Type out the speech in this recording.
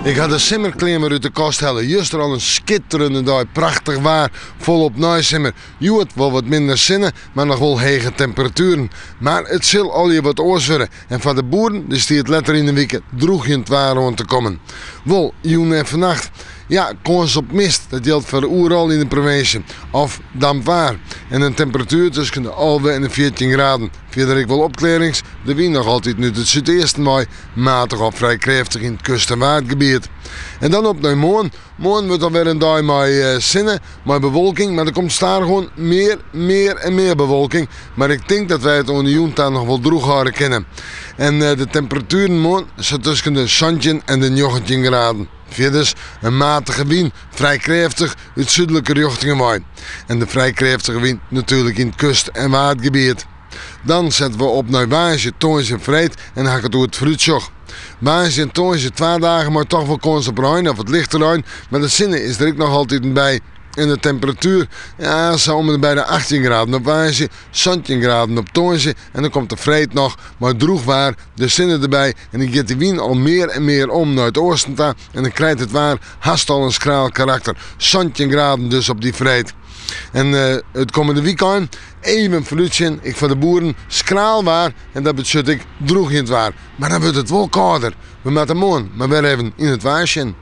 Ik ha de simmerklean wer út de kast helle. Juster al in skitterende dei, prachtich waar, folop neisimmer. Hjoed wol wat minder sinne, mar noch wol hege temperatueren. Mar it sil allegear wat oars wurde en foar de boeren der stiet letter yn de wike drûgjend waar oan te kommen. Wol jûn en fannacht. Ja, kâns op mist, dat jildt foar oeral yn de provinsje. Of damp waar. En in temperatuer tusken de 11 en de 14 graden. Fierder ek wol opklearrings, de wyn noch altyd út it súdeasten wei, matich of frij krêftich yn it kust en waadgebiet. En dan op nei moarn. Moarn wurdt alwer in dei mei sinne, mei bewolking, mar der komt stadichoan mear, mear en mear bewolking. Mar ik tink dat wy it oan de jûn ta noch wol drûch hâlde kinne. En de temperatueren moarn sa tusken de 17 en de 19 graden. Fierders in matige wyn, frij krêftich út súdlike rjochtingen wei. En de frij krêftige wyn natuerlik yn it kust en waadgebiet. Dan sette we op nei woansdei, tongersdei en freed en dan ha ik it oer it foarútsjoch. Woansdei en tongersdei twa dagen mei toch wol kâns op rein of wat lichte rein, mar de sinne is der ek noch altiten by. En de temperatuer, ja, sa om en by de 18 graden op woansdei, 17 graden op tongersdei en dan komt de freed noch mei drûch waar, de sinne derby en dan giet de wyn al mear en mear om nei it oasten ta en dan krijt it waar hast al in skraal karakter. 17 graden dus op dy freed. En it kommende wykein even foarútsjen, ek foar de boeren, skraal waar en dat betsjut ek drûgjend waar. Mar dan wurdt it wol kâlder. We moatte moarn mar wer even yn it waar sjen.